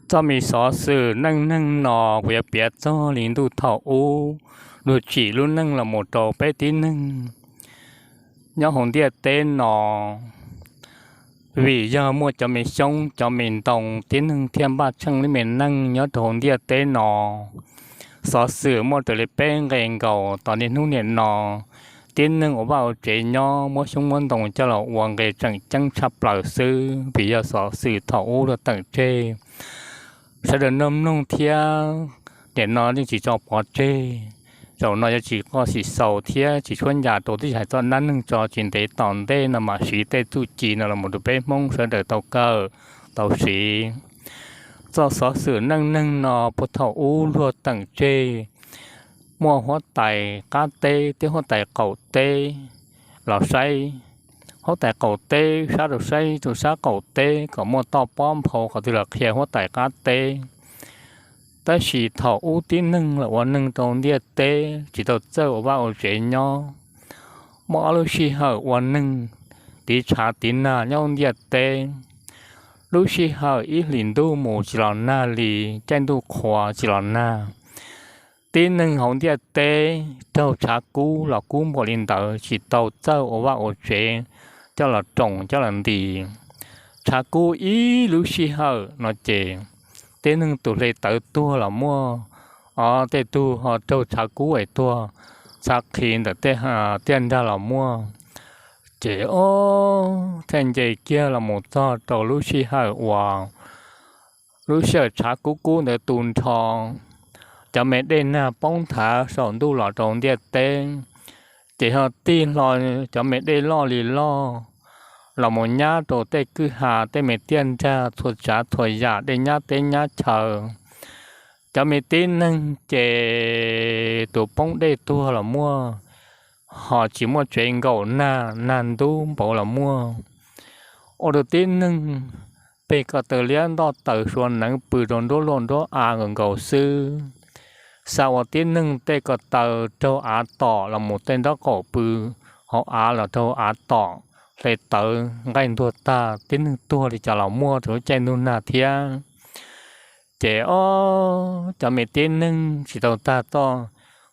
Txoj me xov xwm neej neeg no kuv yuav piav txog li ntuj thaum ub, luag tsim lub neej los mus rau peb tib neeg nyob hauv ntiaj teb no. Vim yog muaj cov me xyoob cov me ntoo, tib neeg thiaj npaj tsheej lub me neej nyob rau hauv ntiaj teb no. Xov xwm muaj raws li peb nqe nkaus tau niaj hnub niam no. Tib neeg ua vaj ua tsev nyob, muab xyoob muab ntoo coj los ua nqe tseem ceeb tshaj plaws xwb, vim yog xov xwm thaum ub luag teem tseg. Sawv daws nrog mloog thiab, niam no yeej tsis tso pov tseg. Zaum no yuav tsis qoj xim xaus thiab tsis tshuab ncas rau tib hais txoj dab neeg tso tsis ntev tom ntej no mam siv tej txuj ci no los mus rau peb Hmoob sawv daws tau kawm, tau siv. Txoj xov xwm neej neeg no puag thaum ub luag teem tseg, muaj huab tais qab teb thiab huab tais qaum teb los saib. Huab tais qaum teb sab rau saib rau sab qaum teb kom muaj toj pob nphau qhov twg los qhia huab tais qab teb. Tab sis thaum ub tib neeg los ua neeg rau ntiaj teb tsis tau txawj ua vaj ua tsev nyob. Muaj ob lub sij hawm ua neeg tiv tshav tiv nag nyob ntiaj teb. Lub sij hawm ib hlis ntuj mus tsis los nag li, caij ntuj qhuav tsis los nag. Tib neeg hauv ntiaj teb raug tshav kub los kub npaum li ntawd tsis tau txawj ua vaj ua tsev coj los roos coj los ntis. Tshav kub ib lub sij hawm no ces tib neeg tus hle tawv tuag los muaj, o tej tug ho raug tshav kub es tuag txha qhi ntawm tej tiaj nrag los muaj. Ces o thiaj nce kiag los mus txog rau lub sij hawm uas lub sij hawm tshav kub kub ntawd tu nrho, cov me dej nag poob nthav saum ntuj los rau ntiaj teb, ces ho tig hlo cov me dej loj li loj los mus nyab rau tej kwj ha tej me tiaj nrag txhua tsav txhua yam dej nyab teb nyab chaw. Cov me tib neeg ces tus poob dej tuag los muaj, ho tsis muaj tsev nkaum nag, nag ntub npaum los muaj. Ua rau tib neeg peg ko taw liab ntoj taws suav neev pw rau nruab luaj nruab av nkaus nkaus xwb. Xa ua tib neeg tej ko taw raug av tom los mus tej nraub qaum pw hauv av los raug av tom, hle tawv nqaij ntuag tag, tib neeg tuag li cas los muaj rau lub caij ntuj nag thiab. Ces o cov me tib neeg tsis tau tag txoj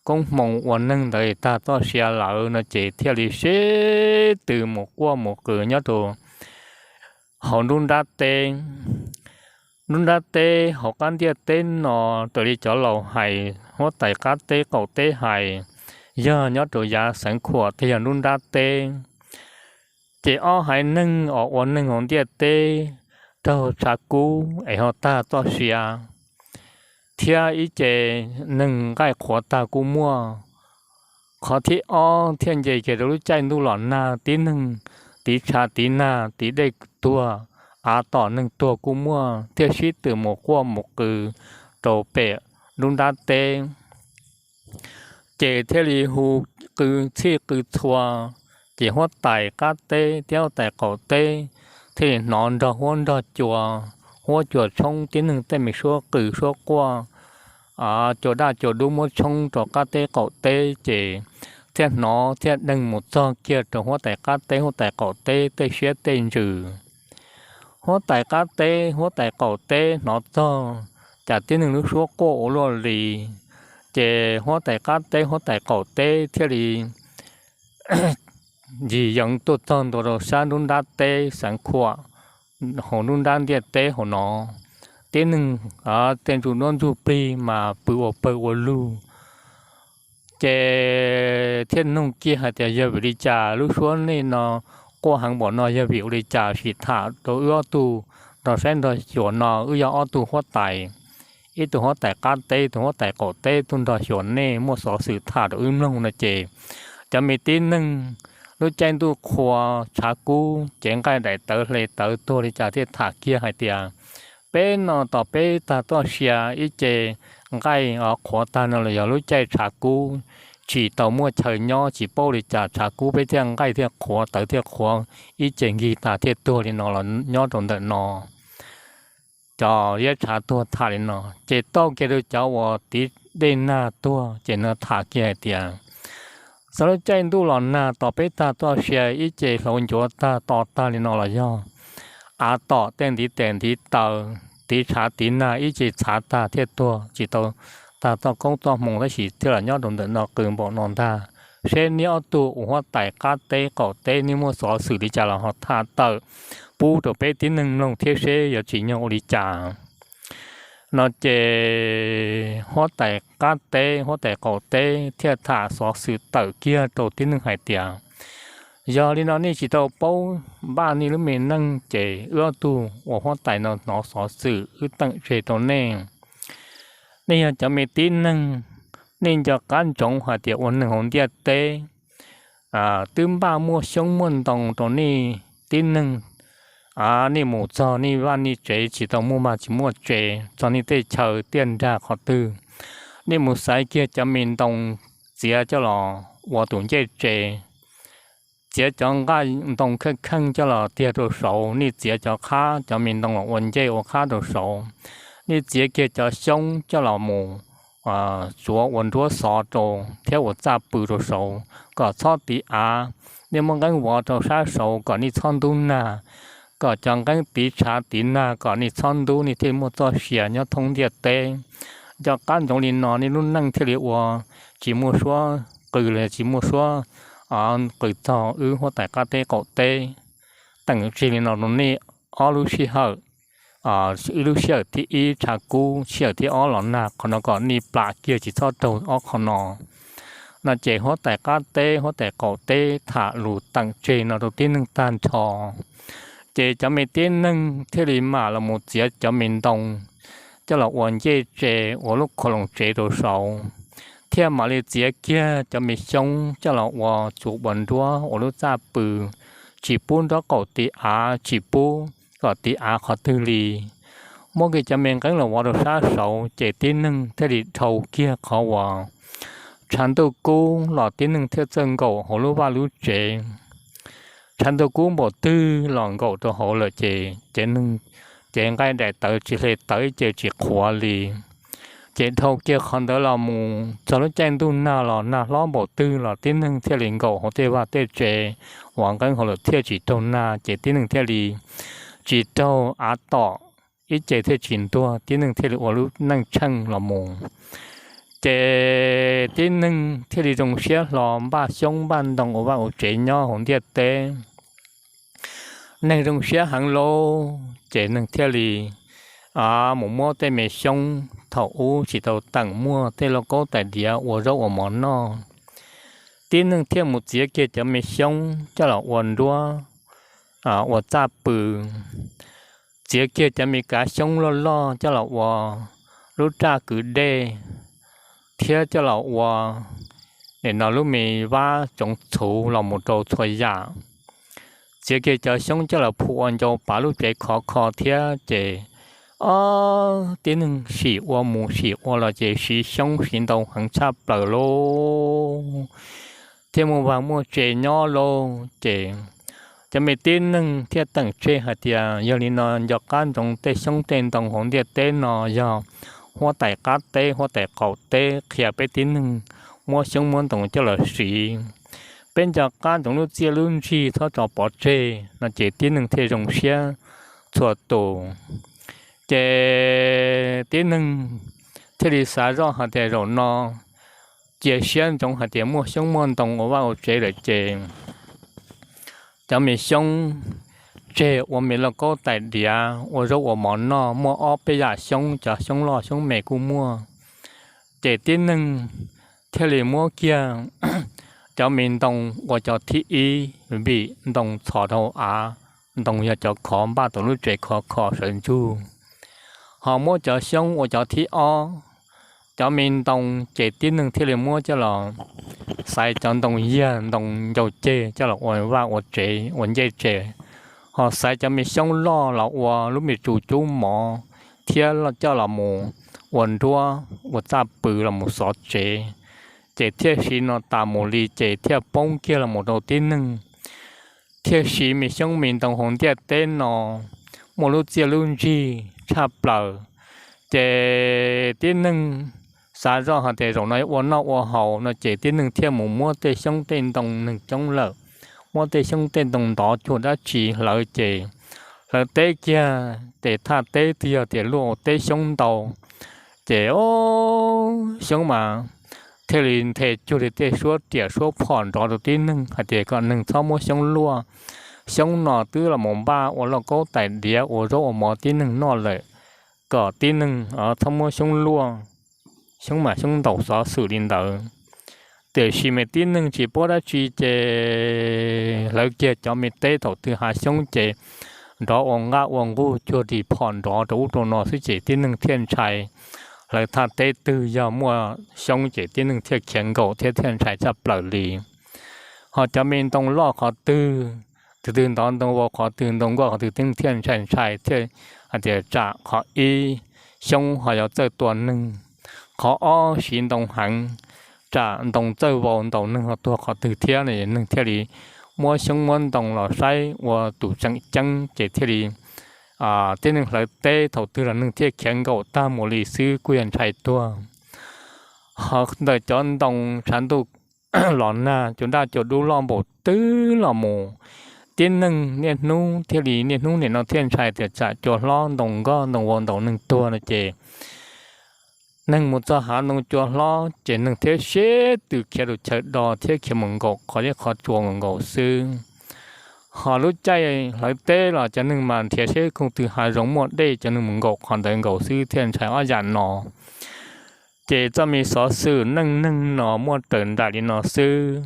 koob hmoov ua neeg ntawd tag txoj sia lawm no ces thiaj li sib tw mus quaj mus qw nyob rau hauv nruab nrab teb. Nruab nrab teb hauv qab ntiaj teb no, raws li cov laus hais, huab tais qab teb qaum teb hais, yog nyob rau yav Xeev Khuam thiab yog nruab nrab teb. Ces ob haiv neeg uas ua neeg hauv ntiaj teb raug tshav kub es ho tag txoj sia, thiab ib ce neeg nqaij qhuav tag kuj muaj. Qhov thib ob thiaj nce kiag rau lub caij ntuj los nag, tib neeg tiv tshav tiv nag tiv dej tuag, av tom neeg tuag kuj muaj, thiaj sib tw mus quaj mus qw rau pem nruab nrab teb. Ces thiaj li hu qw txhij qw txhua, ces huab tais qab teb thiab huab tais qaum teb thiaj li hnov nrog huab nrog cua, huab cua tshoob tib neeg tej me suab qw suab quaj, cua daj cua dub muab tshoob rau qab teb qaum teb, ces thiaj hnov thiaj deeg mus txog kiag rau huab tais qab teb huab tais qaum teb tej siab tej ntsws. Huab tais qab teb huab tais qaum teb hnov txog cas tib neeg lub suab quaj ua luaj li, ces huab tais qab teb huab tais qaum teb thiaj li ncig yees tuaj txog ntua rau sab nruab nrab teb Xeev Khuam, hauv nruab nrab ntiaj teb hauv no, tib neeg tej ntsuj duab ntsuj plig mas pw ua pawg ua lug. Ces thiaj nug kiag hais tias, yog vim li cas lub suab nej no quaj heev npaum no, yog vim ua li cas sim tham rau wb ob tug nrog saib nrog xyuas no, wb yog ob tug huab tais, ib tug huab tais qab teb, ib tug huab tais qaum teb tuaj nrog xyuas nej, muaj xov xwm tham rau wb mloog no ces cov me tib neeg, lub caij ntuj qhua tshav kub ces nqaij daim tawv hle tawv tuag li cas thiaj tham kiag hais tias, peb no tos peb tag txoj sia ib ce nqaij qhuav tag no los yog lub caij tshav kub tsis tau muaj chaw nyob, tsis paub li cas tshav kub peb thiaj nqaij thiaj qhuav tawv thiaj qhuav, ib ce nkig tas thiaj tuag li no los nyob rau ntawm no. Cov iab tshav tuag tham li no ces tau kiag rau cov uas tiv dej nag tuag ces nws tham kiag hais tias, txog lub caij ntuj los nag tos peb tag txoj sia ib ce hlauv ncuav tag to tag li no los yog av tom tej ntiv tes ntiv taw, tiv tshav tiv nag ib ce txhav tag thiaj tuag tsis tau tag txoj koob txoj hmoo tab sis thiaj los nyob rau ntawm no qw npaum no ntag. Seb niaj ob tug uas huab tais qab teb qaum teb nej muaj xov xwm li cas los ho tham tawm pub rau peb tib neeg mloog thiab seb yuav tsim nyog ua li cas. No ces huab tais qab teb huab tais qaum teb thiaj tham xov xwm tawm kiag rau tib neeg hais tias, yog li no nej tsis tau paub npaj nej lub me neej ces wb ob tug uas huab tais no hnov xov xwm wb teem tseg rau nej. Nej yog cov me tib neeg, nej nco qab ntsoov hais tias ua neeg hauv ntiaj teb twb npaj muaj xyoob muaj ntoo rau nej tib neeg. Nej mus txog nej vaj nej tsev tsis tau muaj vaj tsis muaj tsev, txog nej tej chaw tiaj nrag qhov twg, nej mus xaiv kiag cov me ntoo txiav coj los ua tus ncej tsev, txiav cov nqaj ntoo kheej kheej coj los tiag rau saud, nej txiav cov qhab cov me ntoo los ua ncej ua qhab rau saud, nej txiav kiag cov xyoob coj los mus tsuav ua nruab xov rau thiab ua txaj pw rau saud kom txhob tiv av. Nej muab nqeeb vov rau sab saud kom nej txhob ntub nag, kom cov nqeeb tiv tshav tiv nag kom nej txhob ntub, nej thiaj muaj txoj sia nyob thoob ntiaj teb. Nco qab ntsoov li no nej lub neej thiaj li ua tsis muaj suab qw los tsis muaj suab qw txog wb huab tais qab teb qaum teb. Teem tseg li no rau nej ob lub sij hawm, wb lub sij hawm thib ib tshav kub, sij hawm thib ob los nag, qhov no kom nej plam kiag tsis txhob raug ob qho no. No ces huab tais qab teb huab tais qaum teb tham lus teem tseg no rau tib neeg tag nrho, ces cov me tib neeg thiaj li mam los mus txiav cov me ntoo coj los ua ncej tsev ua lub qhov loos tsev rau saud, thiaj mam li txiav kiag cov me xyoob coj los ua tsuav ua nruab ua lub txaj pw, tsis pub nraub qaum tiv av, tsis pub kom tiv av qhov twg li. Muab kiag cov me nqeeb los vov rau sab saud ces tib neeg thiaj li dhau kiag qhov uas tshav ntuj kub los tib neeg thiaj txawj nkaum hauv lub vaj lub tsev. Tshav ntuj kub npaum twg los nkaum rau hauv lawm ces cev nqaij daim tawv tsis hle tawv ib ce tsis qhuav li. Ces dhau kiag qhov ntawd los mus txog lub caij ntuj nag los nag hlob npaum twg los tib neeg thiaj li nkaum hauv tej vaj tej tsev uas nqeeb hauv lawm thiaj tsis raug nag, ces tib neeg thiaj li tsis raug av tom, ib ce thiaj tsis ntuag, tib neeg thiaj li ua lub neej tsheej los mus. Ces tib neeg thiaj li zoo siab hlo npaj xyoob npaj ntoo ua vaj ua tsev nyob hauv ntiaj teb. Neeg zoo siab heev lauj, ces neeg thiaj li mus muab tej me xyoob thaum ub tsis tau teem muaj tej lauj kaub tais diav ua zaub ua mov noj. Tib neeg thiaj mus txiav kiag cov me xyoob coj los ua nruab, ua txaj pw, txiav kiag cov me kav xyoob loj loj coj los ua lub raj kwv dej, thiab coj los ua nim no lub me vab tsoov txhuv los mus rau txhua yam. Txiav kiag cov xyoob coj los phua ua ncau pav lub tsev khov kho thiab ces ob tib neeg sim ua mus sim ua los ces siv xyoob siv ntoo heev tshaj plaws lauj, thiaj muaj vaj muaj tsev nyob lauj. Ces cov me tib neeg thiaj teem tseg hais tias yog li no nco qab ntsoov tej xyoob tej ntoo hauv ntiaj teb no yog huab tais qab teb huab tais qaum teb qhia peb tib neeg muab xyoob muab ntoo coj los siv. Peb nco qab ntsoov lub txiaj lub ntsig txhob tso pov tseg no ces tib neeg thiaj zoo siab txhua tus. Ces tib neeg thiaj li xav zoj hais tias zaum no cia siab ntsoov hais tias muaj xyoob muaj ntoo ua vaj ua tsev lawm ces cov me xyoob tseg ua me lauj kaub tais diav ua zaub ua mov noj, muaj ob peb yam xyoob, cov xyoob loj xyoob me kuj muaj. Ces tib neeg thiaj li muab kiag cov me ntoo ua cov thib ib, vim ntoo txhos rau av, ntoo yog cov khov npaj tau lub tsev khov kho sawv ntsug. Ho muab cov xyoob ua cov thib ob. Cov me ntoo ces tib neeg thiaj li muab coj los xaiv cov ntoo yiag ntoo ncau ceg coj los ua vaj ua tsev ua ncej tsev, ho xaiv cov me xyoob loj los ua lub me tsu cub mov thiab coj los mus ua nruab ua txaj pw los mus xov tsev. Ces thiaj siv no tas mus li ces thiaj poob kiag los mus rau tib neeg. Thiaj siv me xyoob me ntoo hauv ntiaj teb no muaj lub txiaj lub ntsig tshaj plaws. Ces tib neeg xav zoj hais tias zaum no ua noj ua haus no ces tib neeg thiaj mus muab tej xyoob tej ntoo neeg coob lawm, muab tej xyoob tej ntoo ntov cuag dab tsi hlawv ces lawv teb kiag ces thaj teb twg yog tias luaj ua teb xyoob ntau, ces o, xyoob mas thiaj li nthe cuag li tej suab riam suab phom nrov rau tib neeg hais tias kom neeg txhob muab xyoob luaj. Xyoob no twb los mus npaj ua lauj kaub tais diav ua zaub ua mov tib neeg noj lawm, kom tib neeg txhob muab xyoob luaj. Xyoob mas xyoob ntaus xov xwm li ntawd. Tiam sis mas tib neeg tsis paub dab tsi ces hlawv kiag cov me teb thaum twg hav xyoob ces nrov ua nqaj ua nqug cuag ris phom nrov rau ub rau no xwb ces tib neeg thiaj ntshai. Hlawv thaj teb twg yog muaj xyoob ces tib neeg thiaj khiav nkaum thiab thiaj ntshai tshaj plaws li. Ho cov me ntoo loj qhov twg, tus twg ntov ntoo vau qhov twg, ntoo nkoj qhov twg, tib neeg thiaj ntshai ntshai thiaj hais tias tsam qhov ib, xyoob ho yuav txawj tua neeg. Qhov ob, siv ntoo heev, tsam ntoo txawj vau ntaus neeg ho tuag qhov twg thiab no. Neeg thiaj li muab xyoob muab ntoo los saib ua tus tseem ceeb ces thiaj li tib neeg hlawv teb thaum twg los neeg thiaj khiav nkaum tag mus li xwb, kuj yog ntshai tuag. Ho ntawm cov ntoo tshav ntuj los nag, cua daj cua dub loj npaum twg los mus, tib neeg niaj hnub thiaj li, niaj hnub nim no thiaj ntshai tias tsam cua hlob ntoo nkoj ntoo vau ntaus neeg tuag no ces neeg mus txog hav ntoo cua hlob ces neeg thiaj sib tw khiav rau chaw do thiab khiav mus nkaum qhov deb qhov tsua nkaus nkaus xwb. Ho lub caij hlawv teb los cov neeg mas nrhiav seb koog twg hav zoov muaj dej cov neeg mus nkaum qhov ntawd nkaus xwb thiaj ntshai ob yam no. Ces txoj me xov xwm neej neeg no muaj raws nraim li no xwb.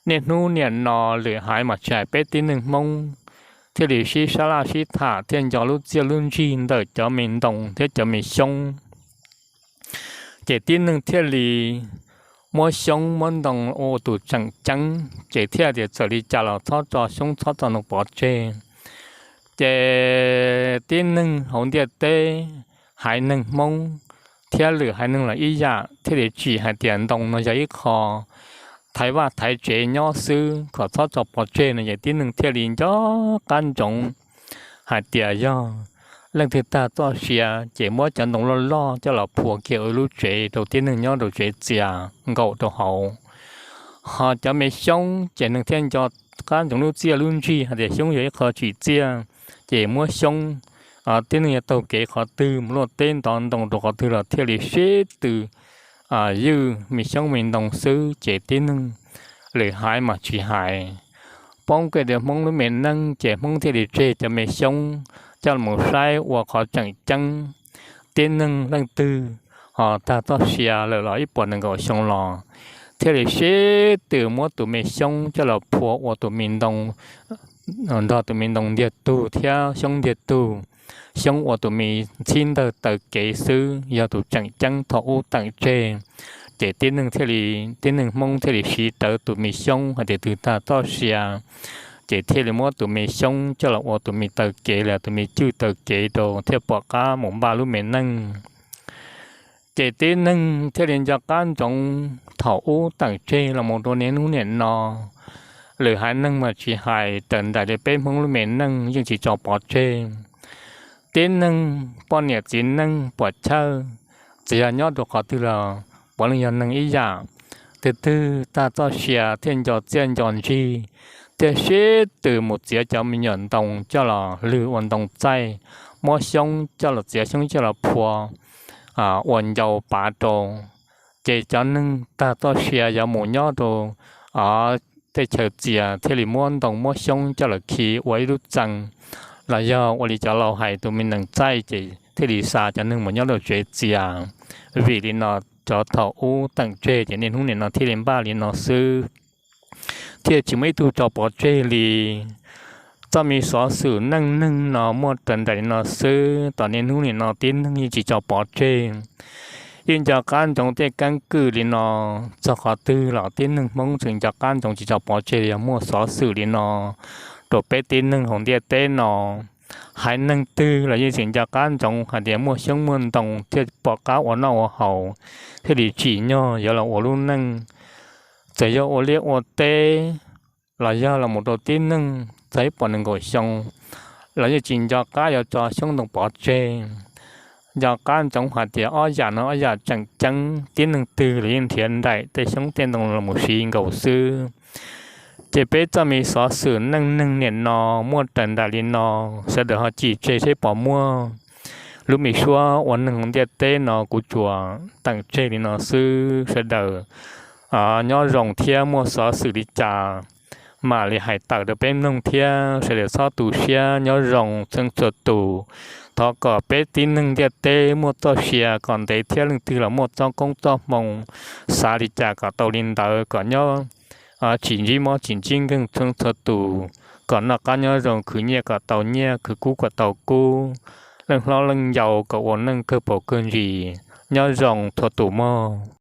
Niaj hnub niam no lwm haiv mas tsis hais peb tib neeg Hmoob thiaj li sib sab laj sib tham thiaj nco lub txiaj lub ntsig ntawm cov me ntoo thiab cov me xyoob. Ces tib neeg thiaj li muab xyoob muab ntoo ua tus tseem ceeb, ces thiaj tias txawm li cas los txhob tso xyoob txhob tso ntoo pov tseg. Ces tib neeg hauv ntiaj teb, haiv neeg Hmoob thiab lwm haiv neeg los ib yam thiaj li tsim hais tias ntoo no yog ib qho thaiv vaj thaiv tsev nyob xwb kom txhob tso pov tseg no ces tib neeg thiaj li nco qab ntsoov hais tias yog leej twg tag txoj sia ces muab cov ntoo loj loj coj los phua kiag ua lub tsev rau tib neeg nyob rau tsev txias nkaum rau hauv. Ho cov me xyoob ces neeg thiaj nco qab ntsoov lub txiaj lub ntsig hais tias xyoob yog ib qho tsim txiaj, ces muab xyoob, tib neeg yog taug kev qhov twg mus luaj teb ntov ntoo rau qhov twg los thiaj li sib tw ywj me xyoob me ntoo xwb ces tib neeg lwm haiv mas tsis hais. Poob kiag rau Hmoob lub me neej ces Hmoob thiaj li tseg cov me xyoob coj los saib ua qhov tseem ceeb. Tib neeg leej twg ho tag txoj sia lawm los ib puas nees nkaum xyoo los thiaj li sib tw muab tus me xyoob coj los phua ua tus me ntoo, nrog tus me ntoo ntiag tug thiab xyoob ntiag tug, xyoob ua tus me ntxhib ntawg taw kev xwb yog tus tseem ceeb thaum ub teem tseg. Ces tib neeg thiaj li, tib neeg Hmoob thiaj li siv rawv tus me xyoob hais tias twg tag txoj sia ces thiaj li muab tus me xyoob coj los ua tus me taw kev los tus me cwj taw kev rau thiaj pom qab mus npaj lub me neej. Ces tib neeg thiaj li nco qab ntsoov thaum ub teem tseg los mus rau niaj hnub niam no. Lwm haiv neeg mas tsis hais, raws nraim li peb Hmoob lub me neej yeej tsis tso pov tseg. Tib neeg poj niam txiv neej puam chawj, txawm yog nyob rau qhov twg los puav leej yog neeg ib yam. Tus twg tag txoj sia thiaj nco txiaj nco ntsig, thiaj sib tw mus txiav cov me nyuam ntoo coj los lwg ua ntoo txaij, muab xyoob coj los txiav xyoob coj los phua ua ncau pav rau. Ces cov neeg tag txoj sia yuav mus nyob rau tej chaw txias thiaj li muab ntoo muab xyoob coj los khi ua ib lub txee, los yog ua li cov laus hais tus me nees txaij ces thiaj li xa cov neeg mus nyob rau tsev txias. Vim li no cov thaum ub teem tseg ces niaj hnub nim no thiaj li npaj li no xwb, thiaj tsis muaj ib tug tso pov tseg li. Txoj me xov xwm neej neeg no muaj raws nraim li no xwb, tom niaj hnub nim no tib neeg yeej tsis tso pov tseg. Yeej nco qab ntsoov tej keeb kwm li no, txog qhov twg los tib neeg Hmoob tseem nco qab ntsoov tsis tso pov tseg yog muaj xov xwm li no rau peb tib neeg hauv ntiaj teb no. Haiv neeg twg los yeej tseem nco qab ntsoov hais tias muaj xyoob muaj ntoo thiaj pom qab ua noj ua haus, thiaj li tsim nyog yuav los ua lub neej. Txawm yog ua liaj ua teb los yog los mus rau tib neeg txog ib puas nees nkaum xyoo los yeej tsis nco qab yuav tso xyoob ntoo pov tseg. Nco qab ntsoov hais tias ob yam no ob yam tseem ceeb, tib neeg twg los yeej nrhiav nraim tej xyoob tej ntoo los mus siv nkaus xwb. Ces peb txoj me xov xwm neej neeg niam no muaj raws nraim li no, sawv daws ho cim tseg seb puas muaj. Lub me suab ua neeg ntiaj teb no kuv tsuas teem tseg li no xwb, sawv daws nyob zoo thiab muaj xov xwm li cas mam li hais tawm rau peb mloog thiab. Sawv daws txhob tu siab, nyob zoo txhua txhua tus. Thov kom peb tib neeg ntiaj teb muaj txoj sia kom ntev thiab leej twg los muaj txoj koob txoj hmoo, xav li cas kom tau li ntawd, kom nyob tsis ntsib mob tsis ntsib nkeeg txhua txhua tus, kom noj qab nyob zoo, khwv nyiaj kom tau nyiaj, khwv kub kom tau kub, leej hlob leej yau kom ua neej kawg paus kawg ntsis. Nyob zoo txhua tus mog.